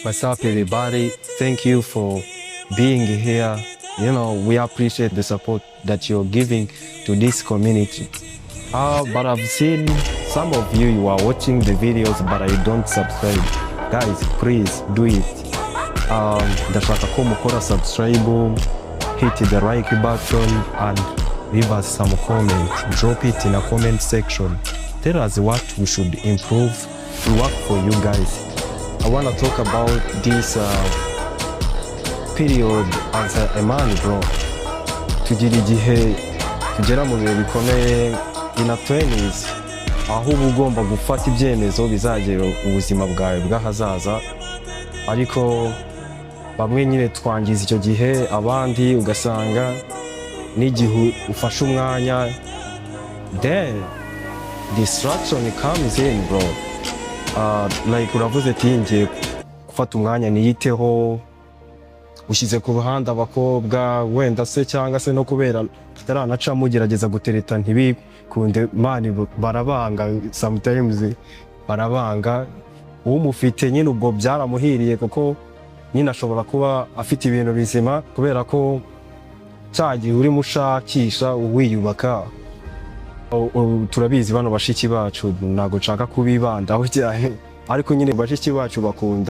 What's up, everybody? Thank you for being here. We appreciate the support that you're giving to this community. But I've seen some of you, you are watching the videos, but you don't subscribe. Guys, please do it. Ndashaka ko mukora subscribe, hit the like button, and leave us some comment. Drop it in a comment section. Tell us what we should improve. We work for you guys. I want to talk about this period as a man, bro. Tugira igihe tugera mu bihe bikomeye in a 20s, aho uba ugomba gufata ibyemezo bizagera ubuzima bwawe bw'ahazaza, ariko bamwe nyine twangiza icyo gihe, abandi ugasanga n'igihe ufashe umwanya, then distraction comes in, bro. Like uravuze ati ngiye gufata umwanya niyiteho, ushyize ku ruhande abakobwa wenda se, cyangwa se no kubera kitaranacamo ugerageza gutereta ntibikunde, man, barabanga. Sometimes barabanga. Umufite nyine ubwo byaramuhiriye, kuko nyine ashobora kuba afite ibintu bizima, kubera ko cya gihe urimo ushakisha wiyubaka. Turabizi bano bashiki bacu, ntabwo nshaka kubibandaho cyane, ariko nyine bashiki bacu bakunda